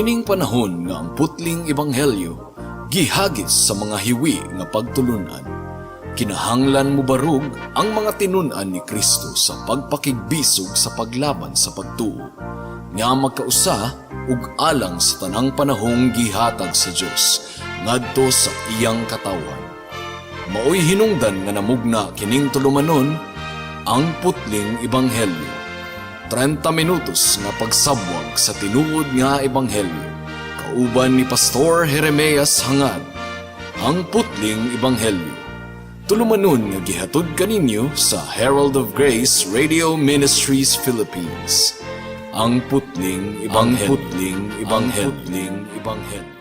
Niining panahon nga ang putling ebanghelyo gihagis sa mga hiwi nga pagtulunan, kinahanglan mobarog ang mga tinun-an ni Kristo sa pagpakigbisog sa paglaban sa pagtuo nga magkausa ug alang sa tanang panahong gihatag sa Dios ngadto sa iyang katawhan. Maoy hinungdan nga namugna kining tulumanon, Ang Putling Ebanghelyo. 30 minutos nga pagsabwag sa tinuod nga ebanghelyo. Kauban ni Pastor Jeremias Hangad. Ang Putling Ebanghelyo. Tulumanon nga gihatod kaninyo sa Herald of Grace Radio Ministries Philippines. Ang Putling Ebanghelyo. Ang Putling Ebanghelyo. Ang Putling Ebanghelyo.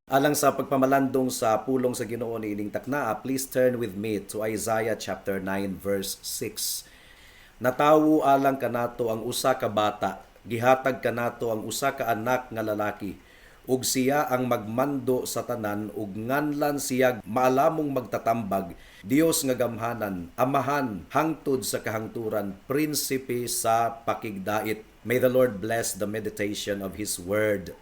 Alang sa pagpamalandong sa pulong sa Ginoo niining taknaa, please turn with me to Isaiah chapter 9 verse 6. Natawo alang kanato ang usa ka bata, gihatag kanato ang usa ka anak nga lalaki, ug siya ang magmando sa tanan ug nganlan siya maalamong magtatambag, Dios nga gamhanan, Amahan hangtod sa kahangturan, Prinsipe sa pakigdait. May the Lord bless the meditation of His word.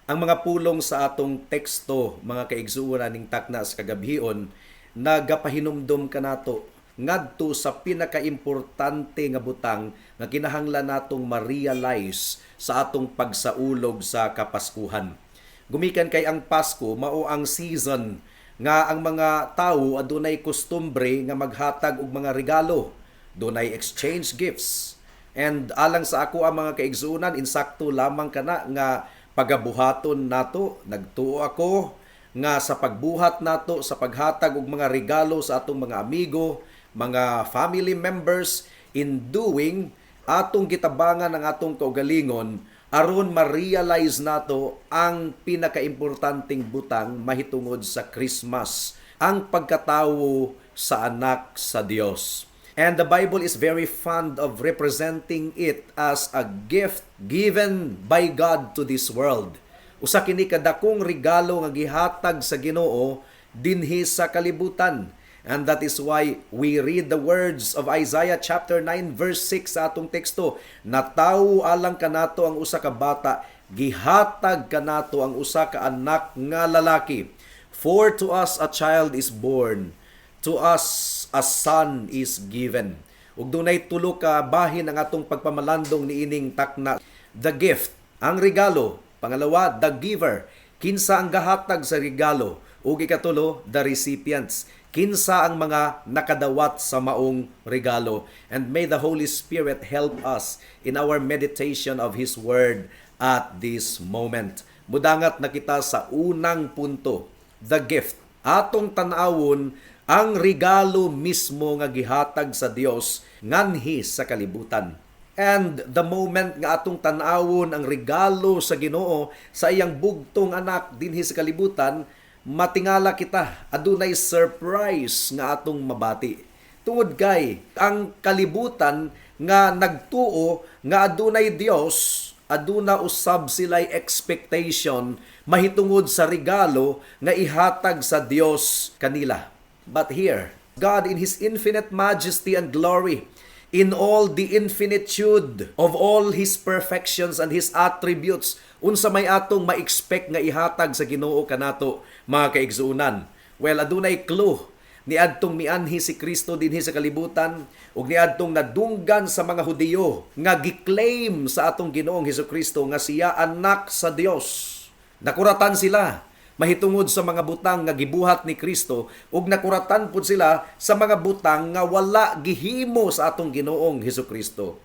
Ang mga pulong sa atong teksto, mga kaigsuonan, ning takna sa kagabhion, nagapahinumdom kanato ngadto sa pinakaimportante nga butang nga kinahanglan natong ma-realize sa atong pagsaulog sa Kapaskuhan. Gumikan kay ang Pasko mao ang season nga ang mga tawo adunay kostumbre nga maghatag og mga regalo, dunay exchange gifts. And alang sa ako ang mga kaigsuonan, insakto lamang kana nga pagabuhaton nato. Nagtuo ako nga sa pagbuhat nato sa paghatag og mga regalo sa atong mga amigo, mga family members, in doing atong gitabangan ang atong kaugalingon aron ma-realize nato ang pinakaimportanteng butang mahitungod sa Christmas, ang pagkatawo sa anak sa Dios. And the Bible is very fond of representing it as a gift given by God to this world. Usa kini kadakong regalo nga gihatag sa Ginoo dinhi sa kalibutan. And that is why we read the words of Isaiah chapter 9 verse 6 sa atong teksto. Natawo alang kanato ang usa ka bata, gihatag kanato ang usa ka anak nga lalaki. For to us a child is born, to us a son is given. Ug dunay tulo ka bahin ang atong pagpamalandong niining takna. The gift, ang regalo. Pangalawa, the giver, kinsa ang gahatag sa regalo. Ug ikatulo, the recipients, kinsa ang mga nakadawat sa maong regalo. And may the Holy Spirit help us in our meditation of His Word at this moment. Mudangat na kita sa unang punto, the gift. Atong tan-awon ang regalo mismo nga gihatag sa Dios nganhi sa kalibutan. And the moment nga atong tan-awon ang regalo sa Ginoo sa iyang bugtong anak dinhi sa kalibutan, matingala kita, adunay surprise nga atong mabati. Tungod kay ang kalibutan nga nagtuo nga adunay Dios, aduna usab sila'y expectation mahitungod sa regalo nga ihatag sa Dios kanila. But here, God in His infinite majesty and glory, in all the infinitude of all His perfections and His attributes, unsa may atong ma-expect nga ihatag sa Ginoo kanato, mga kaigsuonan? Well, adunay clue niadtong mianhi si Kristo dinhi sa kalibutan ug niadtong nadunggan sa mga Hudiyo nga gi-claim sa atong Ginoong Hesukristo nga siya anak sa Dios. Nakuratan sila mahitungod sa mga butang nga gibuhat ni Kristo ug nakuratan pud sila sa mga butang nga wala gihimo sa atong Ginoong Hesukristo.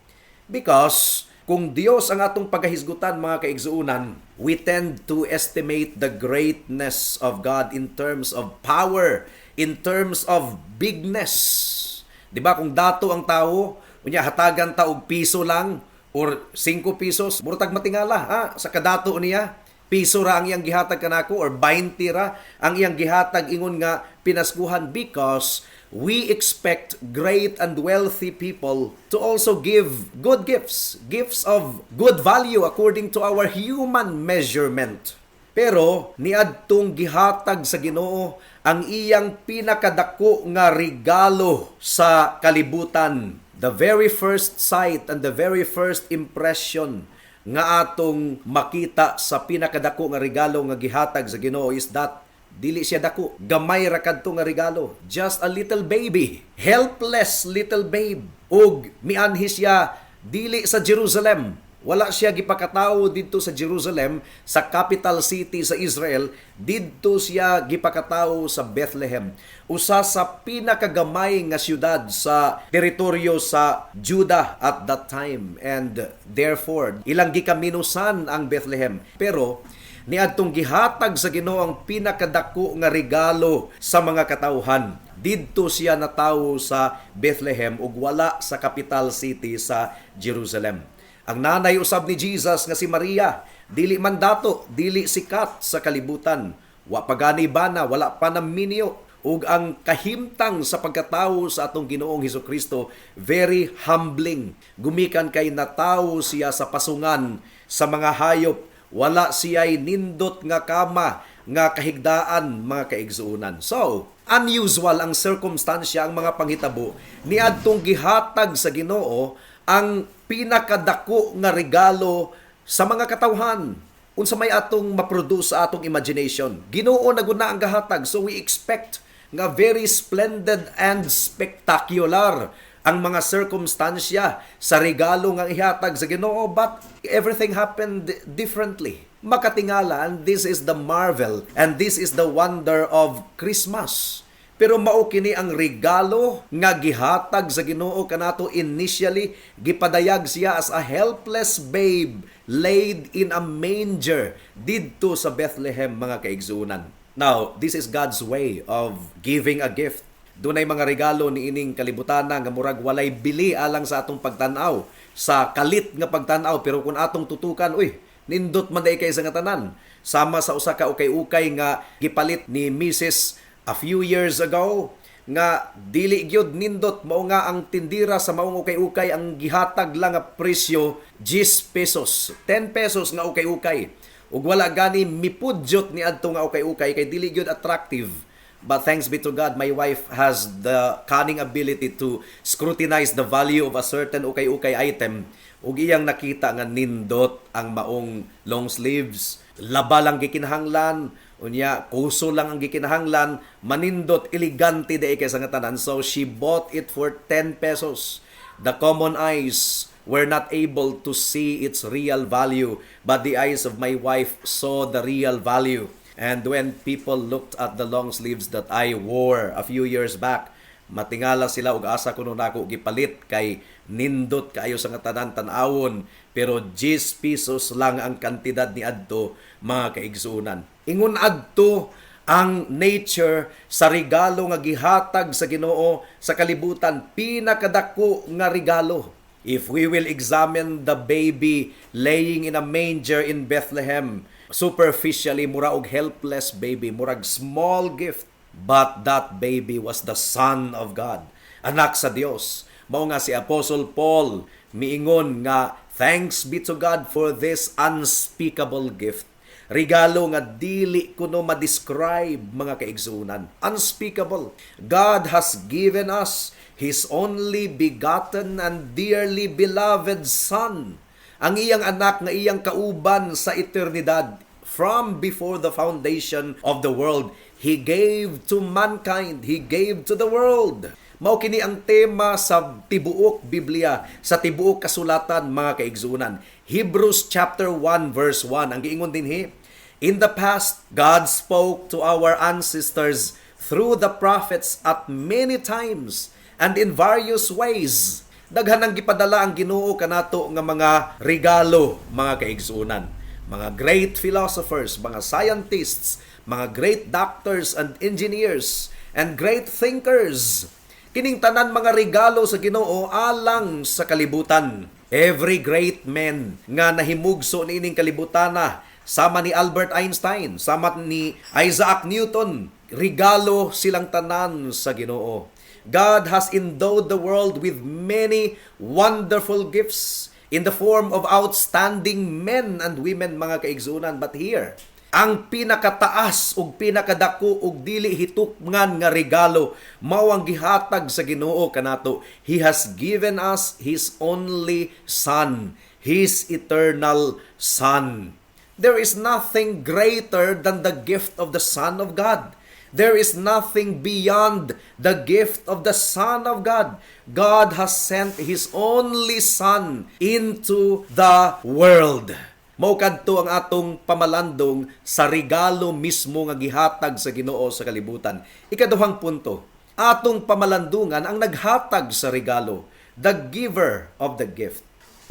Because kung Dios ang atong pagahisgutan, mga kaigsuonan, we tend to estimate the greatness of God in terms of power, in terms of bigness. Di ba kung dato ang tao, unya hatagan ta og piso lang or 5 pesos, murag matingala ha sa kadato niya. Piso ra ang iyang gihatag kanako or 20 ra ang iyang gihatag ingon nga pinaskuhan, because we expect great and wealthy people to also give good gifts, gifts of good value according to our human measurement. Pero niadtong gihatag sa Ginoo ang iyang pinakadako nga regalo sa kalibutan. The very first sight and the very first impression nga atong makita sa pinakadako nga regalo nga gihatag sa Ginoo is that dili siya dako, gamay ra kadto nga regalo. Just a little baby, helpless little babe. Ug mianhi siya dili sa Jerusalem. Wala siya gipakatawo didto sa Jerusalem, sa capital city sa Israel. Didto siya gipakatawo sa Bethlehem, usa sa pinakagamay nga syudad sa teritoryo sa Judah at that time. And therefore, ilang gikaminusan ang Bethlehem. Pero niadtong gihatag sa Ginoo ang pinakadako nga regalo sa mga katawhan, didto siya natawo sa Bethlehem ug wala sa capital city sa Jerusalem. Ang nanay usab ni Jesus nga si Maria, dili man dato, dili sikat sa kalibutan. Wa pa gani bana, wala pa naminyo. Ug ang kahimtang sa pagkatawo sa atong Ginoong Hesus Kristo, very humbling. Gumikan kay natawo siya sa pasungan sa mga hayop. Wala siya'y nindot nga kama nga kahigdaan, mga kaigsuonan. So, unusual ang circumstansya, ang mga panghitabo niadtong gihatag sa Ginoo ang pinakadako nga regalo sa mga katawhan. Unsa may atong ma-produce sa atong imagination? Ginoo na gud na ang gahatag, so we expect nga very splendid and spectacular ang mga circumstansya sa regalo nga ihatag sa Ginoo, but everything happened differently. Makatingala, and this is the marvel and this is the wonder of Christmas. Pero mao kini ang regalo nga gihatag sa Ginoo kanato initially, gipadayag siya as a helpless babe laid in a manger didto sa Bethlehem, mga kaigsuonan. Now, this is God's way of giving a gift. Dunay mga regalo niining kalibutan nga murag walay bili alang sa atong pagtan-aw, sa kalit nga pagtan-aw, pero kung atong tutukan, uy, nindot man diay kay sa nga tanan. Sama sa usa ka ukay-ukay nga gipalit ni Mrs. a few years ago nga dili gyud nindot, mao nga ang tindira sa maong ukay-ukay, ang gihatag lang nga presyo 10 pesos, 10 pesos nga ukay-ukay, ug wala gani mipudyot ni adto nga ukay-ukay kay dili gyud attractive. But thanks be to God, my wife has the cunning ability to scrutinize the value of a certain ukay-ukay item, ug iyang nakita nga nindot ang maong long sleeves. Laba lang gikinahanglan, unya kuso lang ang gikinahanglan, manindot, elegante diay kay sa nga tanan. So she bought it for 10 pesos. The common eyes were not able to see its real value, but the eyes of my wife saw the real value. And when people looked at the long sleeves that I wore a few years back, matingala sila og asa kuno nako gipalit kay nindot kaayo sa nga tanan tan-awon, pero 10 pesos lang ang kantidad ni adto, mga kaigsuonan. Ingon adto ang nature sa regalo nga gihatag sa Ginoo sa kalibutan, pinakadako nga regalo. If we will examine the baby laying in a manger in Bethlehem, superficially mura og helpless baby, murag small gift. But that baby was the Son of God, anak sa Dios. Mao nga si Apostle Paul miingon nga thanks be to God for this unspeakable gift. Regalo nga dili kuno ma-describe, mga kaigsuonan. Unspeakable. God has given us His only begotten and dearly beloved Son. Ang iyang anak nga iyang kauban sa eternidad from before the foundation of the world. He gave to mankind. He gave to the world. Mao kini ang tema sa tibuok Biblia, sa tibuok kasulatan, mga kaigsuonan. Hebrews chapter 1 verse 1 ang giingon dinhi, "In the past, God spoke to our ancestors through the prophets at many times and in various ways." Daghan ang gipadala ang Ginoo kanato nga mga regalo, mga kaigsuonan. Mga great philosophers, mga scientists, mga great doctors and engineers, and great thinkers. Kining tanan mga regalo sa Ginoo alang sa kalibutan. Every great man nga nahimugso niining kalibutana Sama ni Albert Einstein, sama ni Isaac Newton, regalo silang tanan sa Ginoo. God has endowed the world with many wonderful gifts in the form of outstanding men and women, mga kaigsunan. But here, ang pinakataas ug pinakadako ug dili hitukngan nga regalo mao ang gihatag sa Ginoo kanato. He has given us His only Son, His eternal Son. There is nothing greater than the gift of the Son of God. There is nothing beyond the gift of the Son of God. God has sent His only Son into the world. Mao kadto ang atong pamalandong sa regalo mismo nga gihatag sa Ginoo sa kalibutan. Ikaduhang punto, atong pamalandungan ang naghatag sa regalo, the giver of the gift.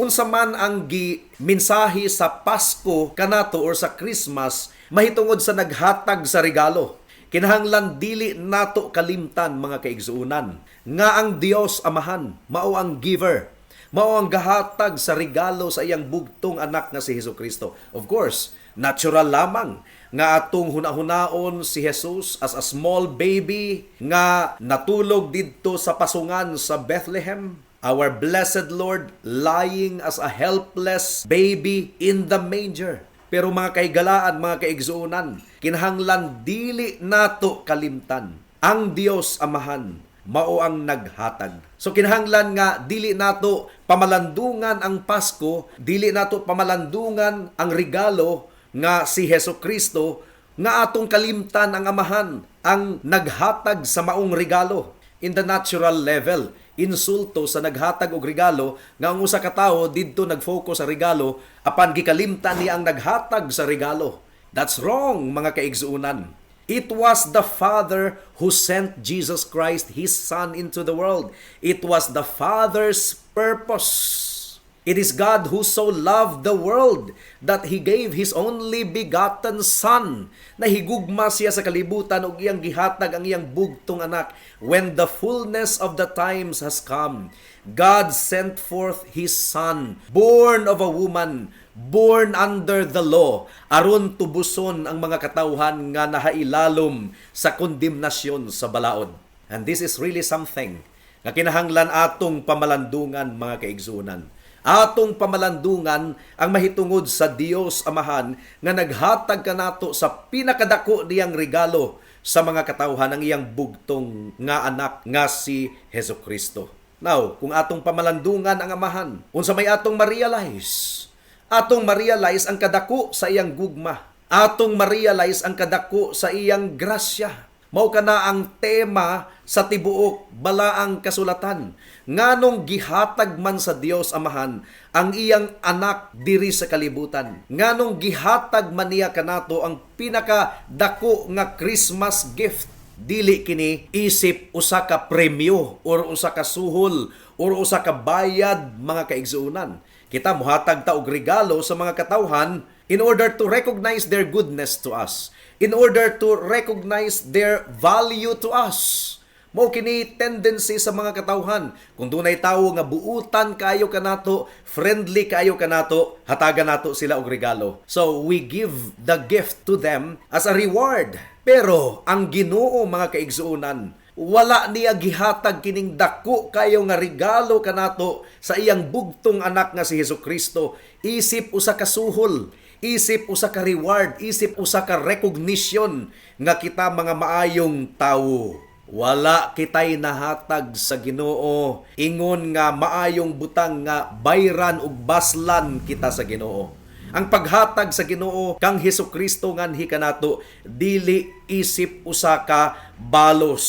Unsa man ang gi mensahe sa Pasko kanato or sa Christmas mahitungod sa naghatag sa regalo. Kinahanglan dili nato kalimtan, mga kaigsuonan, nga ang Dios Amahan mao ang giver. Mao ang gahatag sa regalo sa iyang bugtong anak nga si Hesus Kristo. Of course, natural lamang nga atong hunahunaon si Jesus as a small baby nga natulog didto sa pasungan sa Bethlehem. Our blessed Lord lying as a helpless baby in the manger. Pero mga kahigalaan, mga kaigsuonan, kinahanglan dili nato kalimtan ang Dios Amahan mao ang naghatag. So kinahanglan nga dili nato pamalandungan ang Pasko, dili nato pamalandungan ang regalo nga si Hesus Kristo nga atong kalimtan ang Amahan ang naghatag sa maong regalo. In the natural level, insulto sa naghatag og regalo nga ang usa ka tawo didto nag-focus sa regalo apan gikalimtan niya ang naghatag sa regalo. That's wrong, mga kaigsuonan. It was the Father who sent Jesus Christ, His Son, into the world. It was the Father's purpose. It is God who so loved the world that He gave His only begotten Son. Nahigugma siya sa kalibutan ug iyang gihatag ang iyang bugtong anak. When the fullness of the times has come, God sent forth His Son, born of a woman, born under the law, aron tubuson ang mga katawhan nga nahailalom sa kondemnasyon sa balaod. And this is really something nga kinahanglan atong pamalandungan, mga kaigsuonan. Atong pamalandungan ang mahitungod sa Dios Amahan nga naghatag kanato sa pinakadako niyang regalo sa mga katawhan, ang iyang bugtong nga anak nga si Hesus Kristo. Now, kung atong pamalandungan ang Amahan, unsa may atong ma-realize? Atong ma-realize ang kadako sa iyang gugma. Atong ma-realize ang kadako sa iyang grasya. Mao kana ang tema sa tibuok Balaang Kasulatan. Nganong gihatag man sa Dios Amahan ang iyang anak diri sa kalibutan? Nganong gihatag man niya kanato ang pinaka dako nga Christmas gift? Dili kini isip usa ka premyo or usa ka suhol or usa ka bayad, mga kaigsuonan. Kita muhatag ta og regalo sa mga katawhan in order to recognize their goodness to us, in order to recognize their value to us. Mao kini tendency sa mga katawhan. Kung dunay tawo nga buutan kayo kanato, friendly kayo kanato, hatagan nato sila og regalo. So we give the gift to them as a reward. Pero ang Ginoo, mga kaigsuonan, wala niya gihatag kining dako kayo nga regalo kanato sa iyang bugtong anak nga si Hesus Kristo isip usa ka suhol, isip usa ka reward, isip usa ka recognition nga kita mga maayong tawo. Wala kitay nahatag sa Ginoo ingon nga maayong butang nga bayran ug baslan kita sa Ginoo. Ang paghatag sa Ginoo kang Hesus Kristo nganhi kanato dili isip usa ka balos.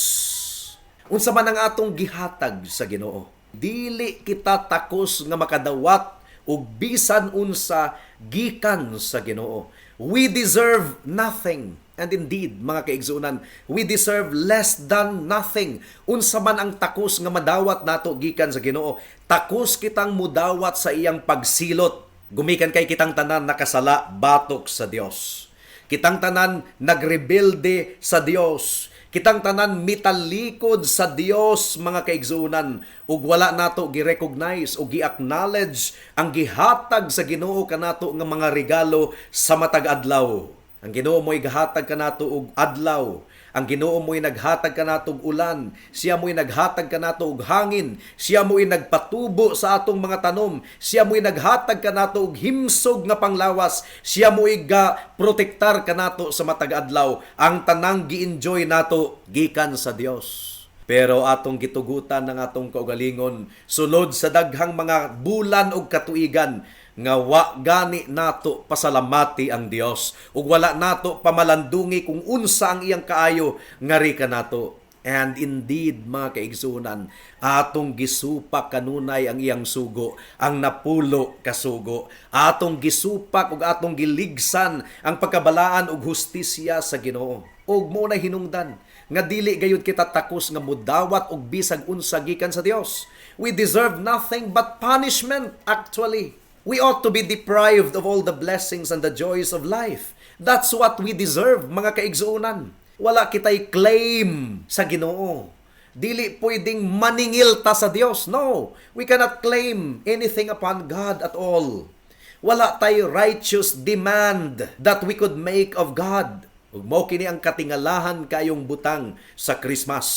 Unsa man ang atong gihatag sa Ginoo, dili kita takos nga makadawat og bisan unsa gikan sa Ginoo. We deserve nothing. And indeed, mga kaigsuonan, we deserve less than nothing. Unsa man ang takos nga madawat nato gikan sa Ginoo, takos kitang mudawat sa iyang pagsilot. Gumikan kay kitang tanan nakasala batok sa Dios. Kitang tanan nagrebelde sa Dios. Kitang tanan mitalikod sa Dios, mga kaigsuonan, ug wala nato gi-recognize o gi-acknowledge ang gihatag sa Ginoo kanato nga mga regalo sa matag adlaw. Ang Ginoo mo'y gahatag kanato og adlaw. Ang Ginoo mo'y naghatag kanato og ulan. Siya mo'y naghatag kanato og hangin. Siya mo'y nagpatubo sa atong mga tanom. Siya mo'y naghatag kanato og himsog nga panglawas. Siya mo'y ga protektar kanato sa matag adlaw. Ang tanang gi-enjoy nato gikan sa Dios. Pero atong gitugutan ng atong kaugalingon sulod sa daghang mga bulan ug katuigan nga wa gani nato pasalamati ang Dios ug wala nato pamalandungi kung unsa ang iyang kaayo ngari kanato. And indeed, mga kaigsunan, atong gisupak kanunay ang iyang sugo, ang napulo ka sugo. Atong gisupak ug atong giligsan ang pagkabalaan ug hustisya sa Ginoo. Ug mao na hinungdan nga dili gayud kita takos nga mudawat og bisag unsa gikan sa Dios. We deserve nothing but punishment, actually. We ought to be deprived of all the blessings and the joys of life. That's what we deserve, mga kaigsuonan. Wala kitay claim sa Ginoo. Dili pwedeng maningil ta sa Dios. No, we cannot claim anything upon God at all. Wala tay righteous demand that we could make of God. Ug mao kini ang katingalahan kayong butang sa Christmas.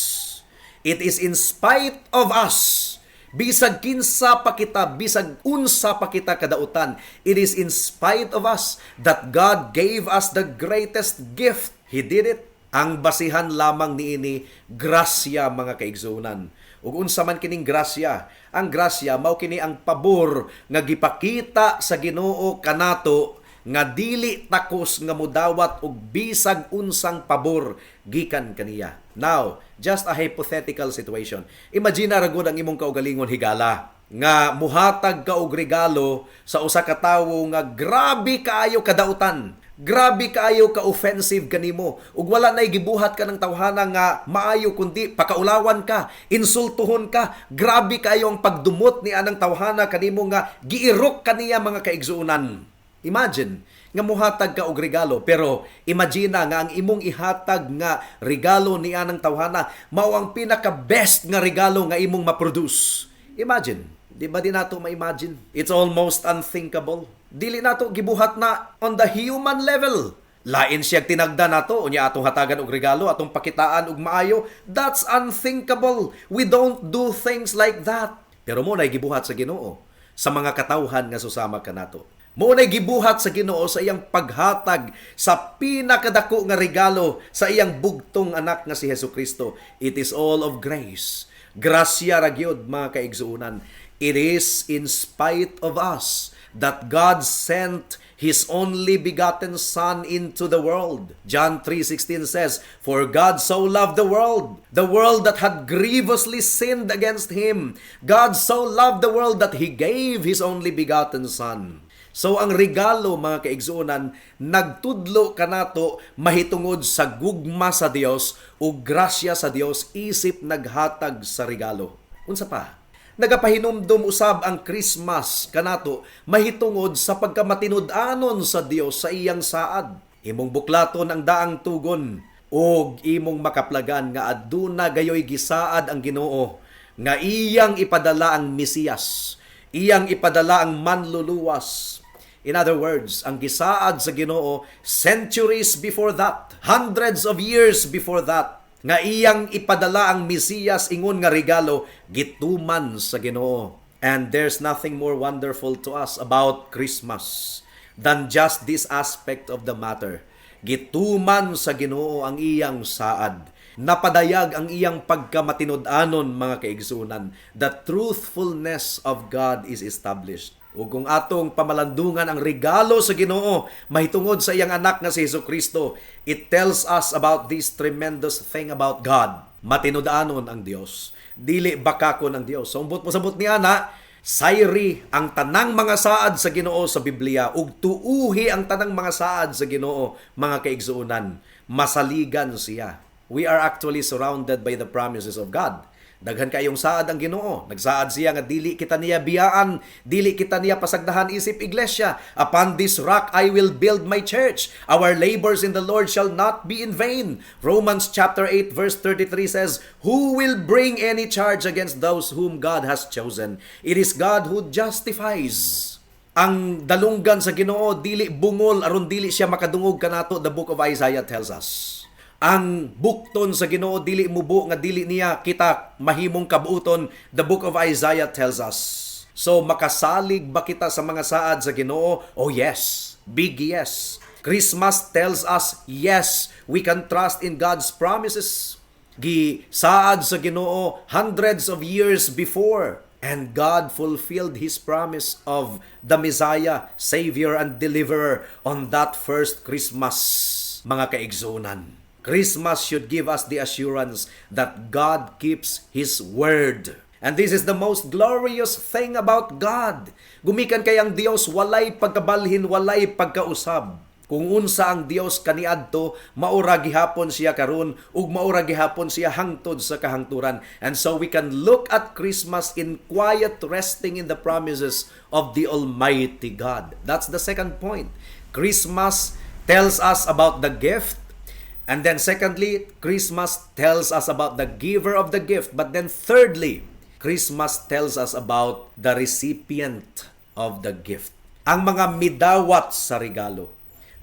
It is in spite of us. Bisag kinsa pa kita, bisag unsa pa kita kadautan, it is in spite of us that God gave us the greatest gift. He did it. Ang basihan lamang niini, grasya, mga kaigsuonan. Ug unsa man kining grasya? Ang grasya mao kini ang pabor nga gipakita sa Ginoo kanato nga dili takos nga mudawat og bisag unsang pabor gikan kaniya. Now, just a hypothetical situation. Imagine ra gud ang imong kaugalingon, higala, nga muhatag ka og regalo sa usa ka tawo nga grabe kaayo kadautan. Grabe kaayo ka offensive kanimo ug wala nay gibuhat ka ng tawhana nga maayo kundi pakaulawan ka, insultuhon ka. Grabe kaayo ang pagdumot ni anang tawhana kanimo nga giirok kaniya, mga kaigsuonan. Imagine nga muhatag ka og regalo, pero imagine nga ang imong ihatag nga regalo ni anang tawhana mao ang pinaka best nga regalo nga imong ma-produce. Imagine, di ba di nato ma-imagine? It's almost unthinkable. Dili nato gibuhat na on the human level. Lain siya tinagda nato, unya atong hatagan og regalo, atong pakitaan og maayo. That's unthinkable. We don't do things like that. Pero mao na gibuhat sa Ginoo sa mga katawhan nga susama kanato. Mao na gibuhat sa Ginoo sa iyang paghatag sa pinakadako nga regalo sa iyang bugtong anak nga si Hesus Kristo. It is all of grace. Grasya ra gyud, mga kaigsuonan. It is in spite of us that God sent His only begotten Son into the world. John 3:16 says, "For God so loved the world that had grievously sinned against Him. God so loved the world that He gave His only begotten Son." So ang regalo, mga kaigsuonan, nagtudlo kanato mahitungod sa gugma sa Dios ug grasya sa Dios isip naghatag sa regalo. Unsa pa? Nagapahinumdum usab ang Christmas kanato mahitungod sa pagkamatinud-anon sa Dios sa iyang saad. Imong buklaton ang daang tugon ug imong makaplagan nga aduna gayoy gisaad ang Ginoo nga iyang ipadala ang Mesiyas, iyang ipadala ang manluluwas. In other words, ang gisaad sa Ginoo centuries before that, hundreds of years before that, nga iyang ipadala ang Mesiyas ingon nga regalo, gituman sa Ginoo. And there's nothing more wonderful to us about Christmas than just this aspect of the matter. Gituman sa Ginoo ang iyang saad. Napadayag ang iyang pagkamatinud-anon, mga kaigsunan. The truthfulness of God is established. Ug kung atong pamalandungan ang regalo sa Ginoo mahitungod sa iyang anak nga si Hesus Kristo, it tells us about this tremendous thing about God. Matinud-anon ang Dios. Dili bakakon ang Dios. So umbot mo sabot ni ana, sayri ang tanang mga saad sa Ginoo sa Biblia ug tuuhi ang tanang mga saad sa Ginoo, mga kaigsuonan. Masaligan siya. We are actually surrounded by the promises of God. Daghan kayong saad ang Ginoo. Nagsaad siya nga dili kita niya biyaan, dili kita niya pasagdahan isip iglesia. "Upon this rock I will build my church. Our labors in the Lord shall not be in vain." Romans chapter 8 verse 33 says, "Who will bring any charge against those whom God has chosen? It is God who justifies." Ang dalunggan sa Ginoo dili bungol aron dili siya makadungog kanato, the book of Isaiah tells us. Ang bukton sa Ginoo dili mubo nga dili niya kita mahimong kabuoton, the book of Isaiah tells us. So makasalig ba kita sa mga saad sa Ginoo? Oh yes, big yes. Christmas tells us, yes, we can trust in God's promises. Gisaad sa Ginoo hundreds of years before, and God fulfilled His promise of the Messiah, Savior, and Deliverer on that first Christmas, mga kaigsunan. Christmas should give us the assurance that God keeps His word. And this is the most glorious thing about God. Gumikan kay ang Dios walay pagkabalhin, walay pagkausab. Kung unsa ang Dios kaniadto, maura gihapon siya karon ug maura gihapon siya hangtod sa kahangturan. And so we can look at Christmas in quiet resting in the promises of the Almighty God. That's the second point. Christmas tells us about the gift. And then secondly, Christmas tells us about the giver of the gift. But then thirdly, Christmas tells us about the recipient of the gift. Ang mga midawat sa regalo.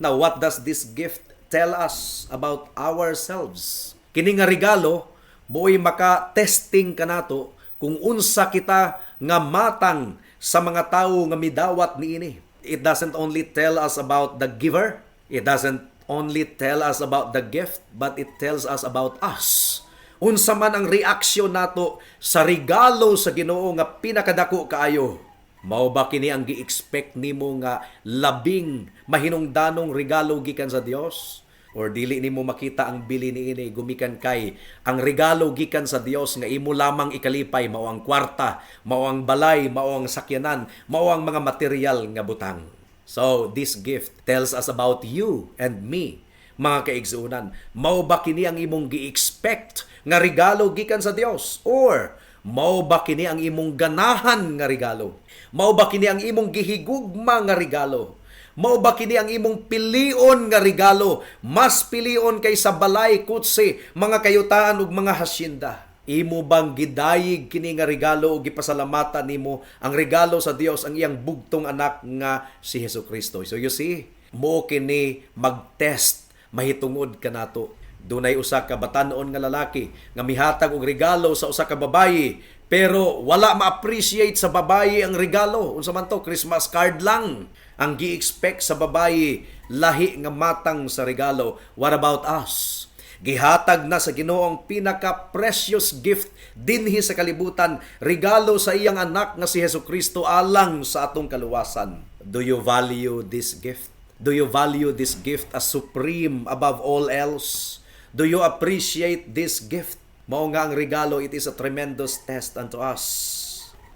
Now, what does this gift tell us about ourselves? Kini nga regalo, mo'y maka-testing kanato kung unsa kita nga matang sa mga tawo nga midawat niini. It doesn't only tell us about the giver, it doesn't only tell us about the gift, but it tells us about us. Unsa man ang reaksyon nato sa regalo sa Ginoo nga pinakadako kaayo? Mao ba kini ang gi-expect nimo nga labing mahinungdanong regalo gikan sa Dios? Or dili nimo makita ang bili niini gumikan kay ang regalo gikan sa Dios nga imo lamang ikalipay mao ang kwarta, mao ang balay, mao ang sakyanan, mao ang mga material nga butang? So, this gift tells us about you and me, mga kaigsuonan. Mao ba kini ang imong gi-expect nga regalo gikan sa Dios? Or mao ba kini ang imong ganahan nga regalo? Mao ba kini ang imong gihigugma nga regalo? Mao ba kini ang imong pilion nga regalo? Mas pilion kaysa balay, kutse, mga kayutaan ug mga hasyenda. Imo bang gidayig kini nga regalo ug gipasalamatan nimo ang regalo sa Dios, ang iyang bugtong anak nga si Hesus Kristo? So you see, mo kini mag-test mahitungod kanato. Dunay usa ka batan-on nga lalaki nga mihatag og regalo sa usa ka babayi, pero wala ma-appreciate sa babayi ang regalo. Unsa man to, Christmas card lang. Ang gi-expect sa babayi, lahi nga matang sa regalo. What about us? Gihatag na sa Ginoo ang pinaka-precious gift dinhi sa kalibutan, regalo sa iyang anak nga si Hesus Kristo alang sa atong kaluwasan. Do you value this gift? Do you value this gift as supreme above all else? Do you appreciate this gift? Mao nga ang regalo, it is a tremendous test unto us.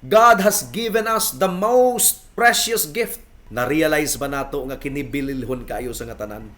God has given us the most precious gift. Na-realize ba nato nga kini bililhon kaayo sa nga tanan?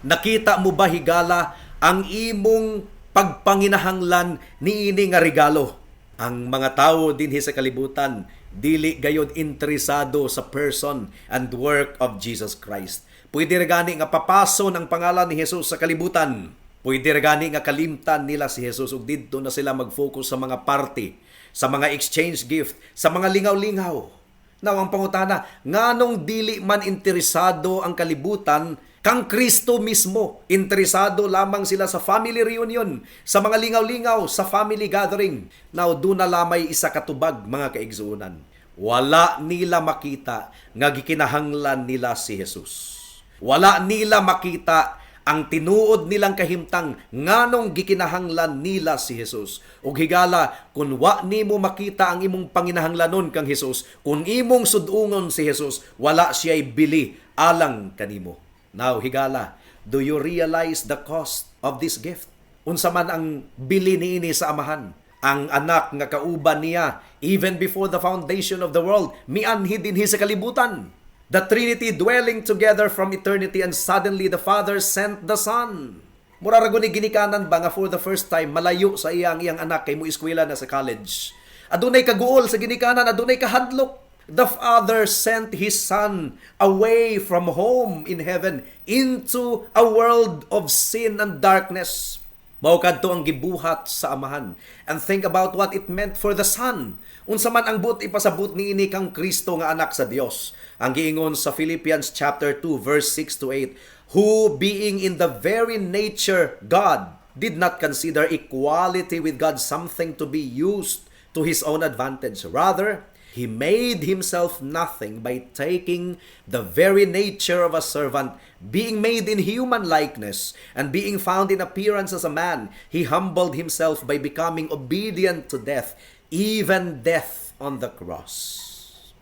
Nakita mo ba, higala, ang imong pagpanginahanglan niini nga regalo? Ang mga tawo dinhi sa kalibutan dili gayod interesado sa person and work of Jesus Christ. Pwede ra gani nga papason ang pangalan ni Jesus sa kalibutan. Pwede ra gani nga kalimtan nila si Jesus ug didto na sila mag-focus sa mga party, sa mga exchange gift, sa mga lingaw-lingaw. Now, ang pangutana, nganong dili man interesado ang kalibutan kang Kristo mismo? Interesado lamang sila sa family reunion, sa mga lingaw-lingaw, sa family gathering. Now, duna lamay isa katubag, mga kaigsuonan. Wala nila makita nga gikinahanglan nila si Jesus. Wala nila makita ang tinuod nilang kahimtang nganong gikinahanglan nila si Jesus. Ug higala, kung wa nimo makita ang imong panginahanglanon kang Jesus, kung imong sudungon si Jesus, wala siya'y bili alang kanimo. Now, higala, do you realize the cost of this gift? Unsa man ang bili niini sa Amahan? Ang anak nga kauban niya even before the foundation of the world, mianhi dinhi sa kalibutan. The Trinity dwelling together from eternity, and suddenly the Father sent the Son. Mura ra guni ginikanan ba nga for the first time malayo sa iya ang iyang anak kay mo eskwela na sa college. Adunay kaguol sa ginikanan, adunay kahadlok. The Father sent His Son away from home in heaven into a world of sin and darkness. Mao kadto ang gibuhat sa Amahan. And think about what it meant for the Son. Unsa man ang buot ipasabot niini kang Kristo nga anak sa Dios? Ang giingon sa Philippians chapter 2 verse 6 to 8, "Who being in the very nature God, did not consider equality with God something to be used to his own advantage. Rather, he made himself nothing by taking the very nature of a servant, being made in human likeness, and being found in appearance as a man, he humbled himself by becoming obedient to death, even death on the cross."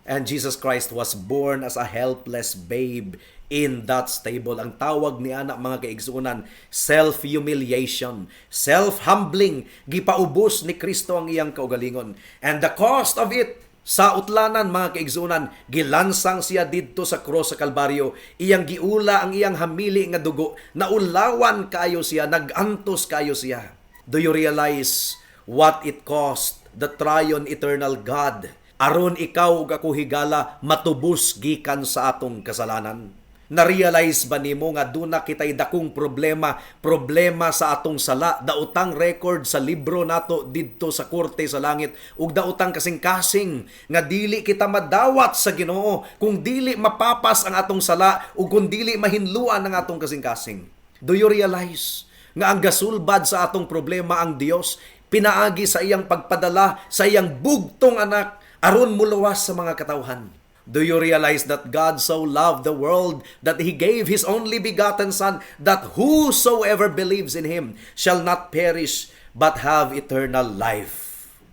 And Jesus Christ was born as a helpless babe in that stable. Ang tawag ni ana, mga kaigsuonan, self-humiliation, self-humbling. Gipaubos ni Kristo ang iyang kaugalingon. And the cost of it, sa utlanan, mga kaigsuonan, gilansang siya didto sa cross sa Kalbaryo. Iyang giula ang iyang hamili nga dugo. Naulawan kayo siya, nagantos kayo siya. Do you realize what it cost the triune eternal God aron ikaw ug ako, higala, matubos gikan sa atong kasalanan? Na-realize ba nimo nga duna kitay dakong problema, problema sa atong sala, daotang record sa libro nato didto sa korte sa langit ug daotang kasing-kasing nga dili kita madawat sa Ginoo kung dili mapapas ang atong sala ug kung dili mahinluan ang atong kasing-kasing? Do you realize nga ang gasulbad sa atong problema ang Dios pinaagi sa iyang pagpadala sa iyang bugtong anak aron muluwas sa mga katawhan? Do you realize that God so loved the world that He gave His only begotten Son, that whosoever believes in Him shall not perish but have eternal life?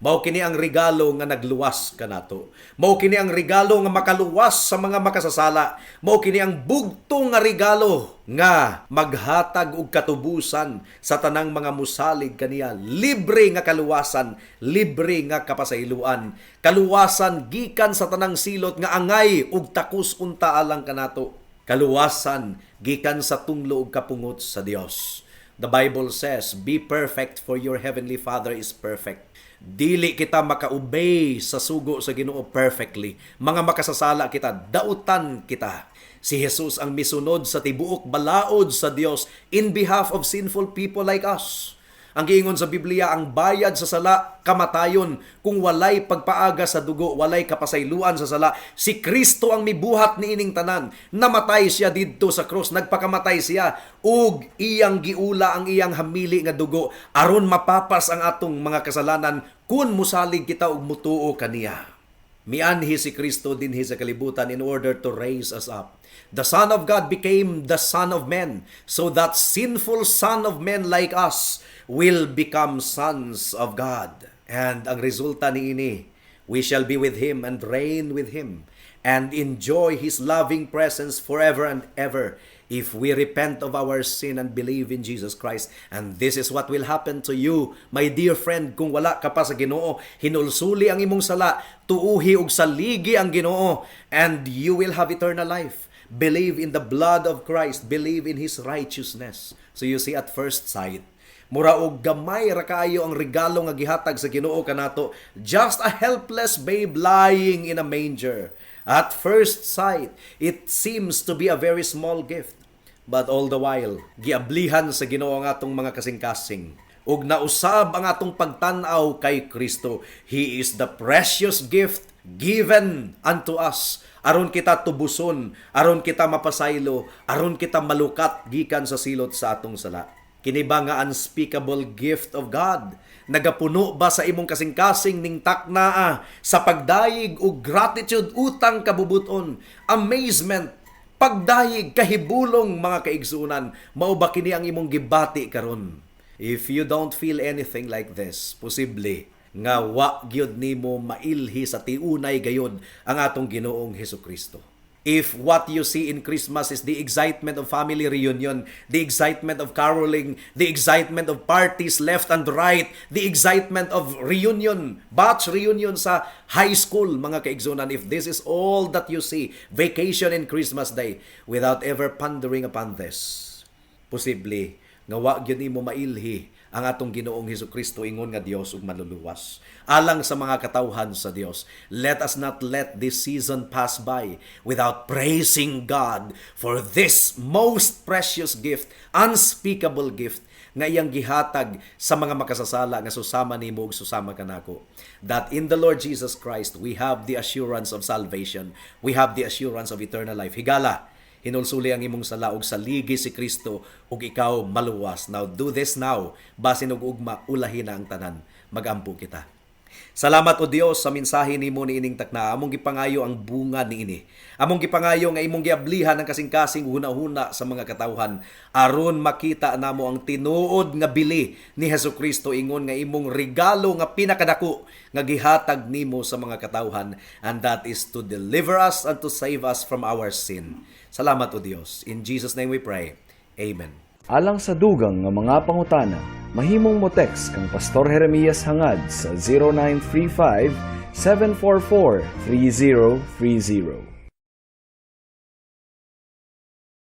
Mao kini ang regalo nga nagluwas kanato. Mao kini ang regalo nga makaluwas sa mga makasasala. Mao kini ang bugtong nga regalo nga maghatag og katubusan sa tanang mga musalig kaniya. Libre nga kaluwasan, libre nga kapasayloan. Kaluwasan gikan sa tanang silot nga angay ug takos unta alang kanato. Kaluwasan gikan sa tunglo ug kapungot sa Dios. The Bible says, "Be perfect, for your heavenly Father is perfect." Dili kita maka-obey sa sugo sa Ginoo perfectly. Mga makasasala kita, dautan kita. Si Jesus ang misunod sa tibuok balaod sa Dios in behalf of sinful people like us. Ang giingon sa Biblia, ang bayad sa sala, kamatayon. Kung walay pagpaaga sa dugo, walay kapasayloan sa sala. Si Kristo ang mibuhat niining tanan. Namatay siya didto sa krus, nagpakamatay siya ug iyang giula ang iyang hamili nga dugo aron mapapas ang atong mga kasalanan kung musalig kita ug mutuo kaniya. Mianhi si Kristo dinhi sa kalibutan in order to raise us up. The Son of God became the Son of Man so that sinful son of men like us will become sons of God. And ang resulta niini, we shall be with Him and reign with Him and enjoy His loving presence forever and ever if we repent of our sin and believe in Jesus Christ. And this is what will happen to you, my dear friend, kung wala ka pa sa Ginoo. Hinulsuli ang imong sala, tuuhi ug saligi ang Ginoo, and you will have eternal life. Believe in the blood of Christ, believe in His righteousness. So you see, at first sight, mura og gamay ra kaayo ang regalo nga gihatag sa Ginoo kanato. Just a helpless babe lying in a manger. At first sight, it seems to be a very small gift. But all the while, giablihan sa Ginoo ang atong mga kasing-kasing. Ug nausab ang atong pagtan-aw kay Kristo. He is the precious gift given unto us aron kita tubuson, aron kita mapasaylo, aron kita malukat gikan sa silot sa atong sala. Kini ba nga unspeakable gift of God, nagapuno ba sa imong kasing-kasing ning taknaa sa pagdayig ug gratitude, utang kabubuton, amazement, pagdayig, kahibulong, mga kaigsuonan? Mao ba kini ang imong gibati karon? If you don't feel anything like this, posible nga wa gyud nimo mailhi sa tiunay gayod ang atong Ginoong Hesukristo. If what you see in Christmas is the excitement of family reunion, the excitement of caroling, the excitement of parties left and right, the excitement of reunion, batch reunion sa high school, mga kaigsuonan, if this is all that you see, vacation and Christmas Day, without ever pondering upon this, posible Nga wa gyud nimo mailhi ang atong Ginoong Hesus Kristo ingon nga Dios ug Manluluwas. Alang sa mga katawhan sa Dios, let us not let this season pass by without praising God for this most precious gift, unspeakable gift nga iyang gihatag sa mga makasasala nga susama nimo ug susama kanako. That in the Lord Jesus Christ we have the assurance of salvation. We have the assurance of eternal life. Higala, hinulsuli ang imong sala ug saligi si Kristo ug ikaw maluwas. Now do this now. Basin og ugma, ulahi na ang tanan. Magampo kita. Salamat, O Dios, sa mensahe nimo niining takna. Among gipangayo ang bunga niini. Among gipangayo nga imong giablihan ang kasing-kasing hunahuna sa mga katawhan aron makita namo ang tinuod nga bili ni Hesus Kristo ingon nga imong regalo nga pinakadako nga gihatag nimo sa mga katawhan, and that is to deliver us and to save us from our sin. Salamat, O Dios. In Jesus' name we pray. Amen. Alang sa dugang nga mga pangutana, mahimong mo text kang Pastor Jeremias Hangad sa 0935 744 3030.